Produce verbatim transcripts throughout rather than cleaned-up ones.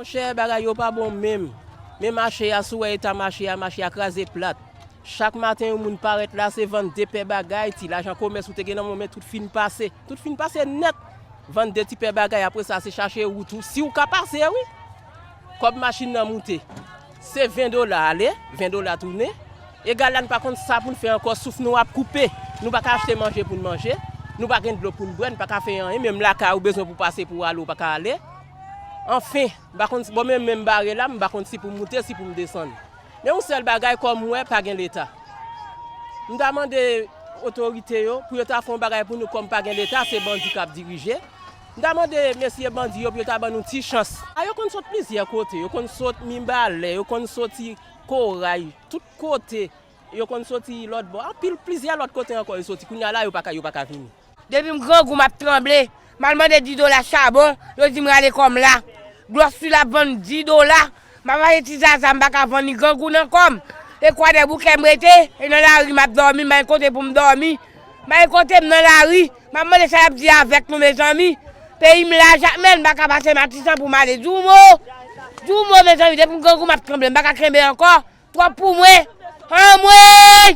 Monchè, bagay yo pa bon menm. Men mache a, si w wè eta mache a, mache a kraze plat. Chak maten, yon moun parèt la, se vann de pè bagay, ti lajan komès ou te gen nan men w, men tout fin pase. Tout fin pase nèt. Vann de ti pè bagay, apre sa, se chache wout ou, si w ka pase, wi. Kòb machin nan moute. Se ven dola ale, ven dola tounen. Egal la, n pa konn sa pou n fè ankò, souf nou ap koupe. Nou pa ka achte manje pou n manje. Nou pa gen dlo pou n bwè, n pa ka fè anyen. Menm lakay ou bezwen pou pase pou w ale, ou pa ka ale. Anfen, m pa konn si, bon, men, men m bare la, m pa konn si pou m moute, si pou m desann. Men yon sèl bagay, kòm m wè, pa gen Leta. M ta mande otorite yo pou yo ta fè yon bagay pou nou, kòm pa gen Leta, se bandi k ap dirije. M ta mande mesye bandi yo pou yo ta ban nou ti chans. A, yo konn sot plizyè kote, yo konn sot Mibalè, yo konn soti Koray, tout kote, yo konn soti lòt bò, anpil, plizyè lòt kote ankò yo soti. Kounye a la, yo pa ka, yo pa ka vini. Depi m grangou, m ap tranble. M al mande dis dola chabon, yo di m rale kò m la. Glòs sou la ap vann dis dola. M ap mache ti zaza, m pa ka vann li, grangou nan kò m. E Kwadèboukè m rete, e nan lari m ap dòmi, m pa gen kote pou m dòmi. M pa gen kote, m nan lari. M ap mande sa y ap di avèk nou, mezanmi. Peyi m la, Jakmèl, m pa ka pase Matisan pou m ale Djoumo. Djoumo, mezanmi, depi m grangou, m ap tranble, m pa ka kenbe ankò. Twòp pou mwen. Anmwey!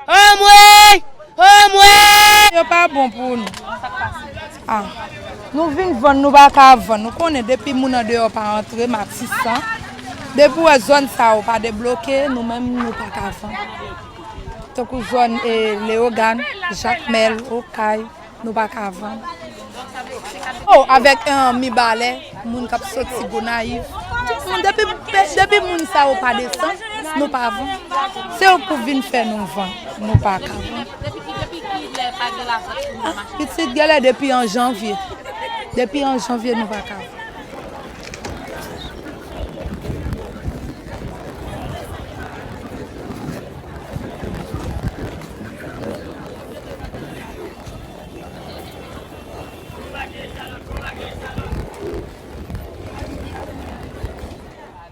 Anmwey! Anmwey! Yo pa bon pou nou. Ah. Nou vin vann, nou pa ka vann. Nou konnen depi moun andeyò pa antre, Matisan. Depi w wè zòn sa yo pa debloke, nou menm nou pa ka vann. Tankou zòn, eh, Leyogàn, Jakmèl, Okay. Nou pa ka vann. Oh, avèk, eh, Mibalè, moun k ap soti Gonayiv. Tout moun, depi, depi moun sa yo pa desann, nou pa vann. Se yo k pou vin fè nou vann, nou pa ka vann. Ah, pitit, genlè depi an janvye. Depi an janvye, nou pa ka vann.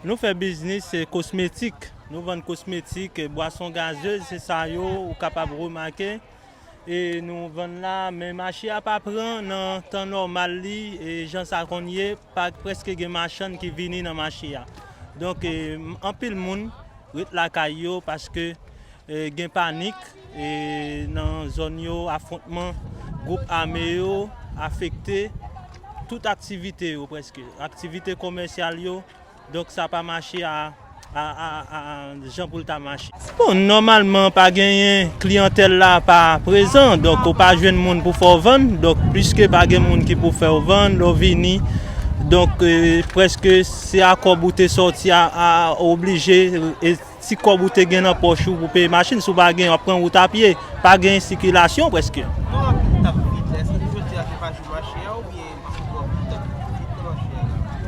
Nou fè biznis, eh, kosmetik. Nou vann kosmetik, eh, bwason gazez, se sa yo ou kapab remake. E nou vann la, men mache a pa pran nan tan nòmal li, e jan sa konn ye, pa prèske gen machann ki vini nan mache a. Donk, e, m-, anpil moun ret lakay yo paske, e, gen panik, e, nan zòn yo, afwontman gwoup ame yo afekte tout aktivite yo prèske. Aktivite komèsyal yo, donk sa pa mache a, a, a, a, a jan pou l ta mache. Bon, nòmalman, pa genyen, kliyantèl la pa prezan, donk ou pa jwenn moun pou fè w vann, donk pliske pa gen moun ki pou fè w vann, lè w vini, donk, eh, prèske se a kòb ou te sòti a, a oblije, e ti kòb ou te gen nan pòch ou pou peye machin, si w pa gen, w ap pran wout a pye, pa gen sikilasyon prèske. Lè w ap vin t ap vide, èske jodi a se pa jou mache a oubyen?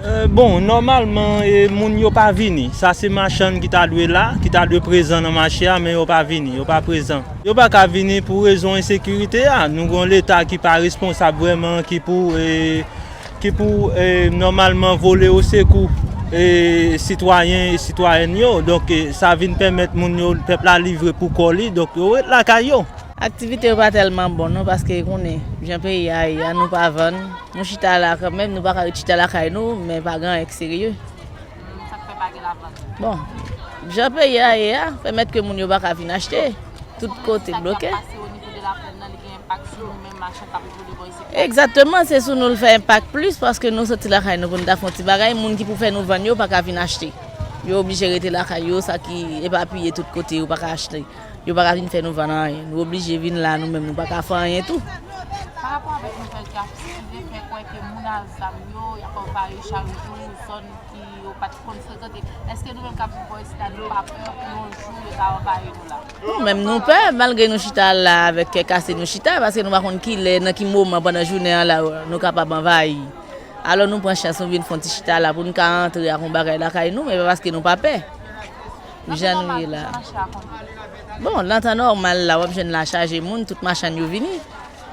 Eh, bon, nòmalman, eh, moun yo pa vini. Sa se machann ki ta dwe la, ki ta dwe prezan nan mache a, men yo pa vini, yo pa prezan. Yo pa ka vini pou rezon ensekirite a. Nou gen yon Leta ki pa responsab vrèman, ki pou, eh, ki pou, eh, nòmalman vole osekou, eh, sitwayen e sitwayèn yo. Donk, eh, sa vin pèmèt moun yo, pèp la livre pou kò li. Donk, yo ret lakay yo. Aktivite yo pa tèlman bon non, paske konnen jan peyi a ye a, nou pa vann. Nou chita la kanmenm, nou pa ka ret chita lakay nou, men pa gen anyen ki serye. Sa k fè pa gen lavann? Bon, jan peyi a ye a, pèmèt ke moun yo pa ka vin achte. Tout kote bloke. Sa k ap pase o nivo de laplèn nan, li gen enpak sou nou menm machann k ap evoliye bò isit la? Egzakteman, se sou nou l fè enpak plis, paske nou soti lakay nou pou n ta fè yon ti bagay, moun ki pou fè nou vann yo pa ka vin achte. Yo oblije rete lakay yo, sa ki epapiye tout kote, yo pa ka achte. Yo pa ka vin fè nou vann anyen. Nou oblije vin la, nou menm, nou pa ka fè anyen tou. Pa rapò avèk nouvèl ki ap sikile, fè kwè ke moun a zam yo, y ap anvayi chak jou zòn ki yo pa t konn frekante. Èske nou menm k ap viv bò isit la, nou pa pè pou yon jou yo ta anvayi nou la? Nou menm, nou pè, malgre nou chita la avèk kè kase, nou chita, paske nou pa konn kilè, nan ki moman pandan jounen an la, nou kapab anvayi. Alò, nou pran chans, nou vin fè yon ti chita la pou n ka antre ak yon bagay lakay nou, men pa paske nou pa pè. Jan nou ye la. Bon, nan tan nòmal la, w ap jwenn la chaje moun, tout machann yo vini.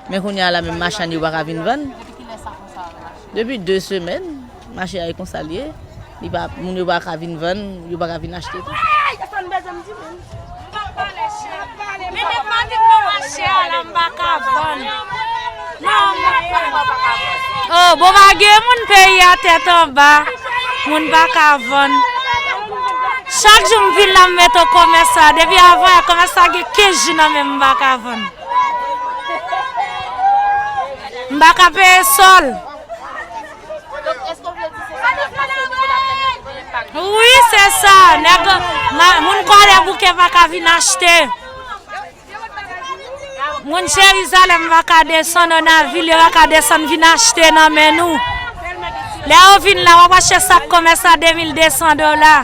Men kounye a la, menm machann yo pa ka vin vann. Depi kilè sa konsa, mache? Depi de semèn, mache a e konsa l ye. Li pa, moun yo pa ka vin vann, yo pa ka vin achte tou. Men, men, pa vin nan mache a la, m pa ka vann. Non, m pa ka vann. Oh, bon, pa gen moun peyi a tèt anba. Moun pa ka vann. Chak jou m vin la, m mete yon komès sa. Depi avan yè, komès sa gen kenz jou nan men m, m pa ka vann. M pa ka peye sòl. Wi, se sa. Nèg, ma- moun Kwadèbouke pa ka vin achte. Moun Jerizalèm pa ka desann, Onavil, yo pa ka desann vin achte nan men nou. Lè yo vin la, w ap achte sak komès a de mil de san dola.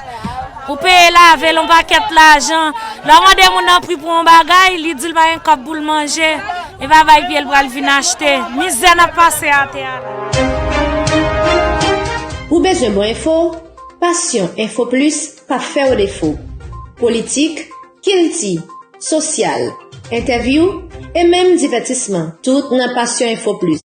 Ou peye l avè l yon pakèt lajan. Lè w mande moun nan pri pou yon bagay, li di l pa gen kòb pou l manje. E pa bay pye l pral vin achte. Mizè n ap pase atè a la. Ou bezwen bon enfo? Passion Info Plus p ap fè w defo. Politik, kilti, sosyal, entèvyou e menm divètisman, tout nan Passion Info Plus.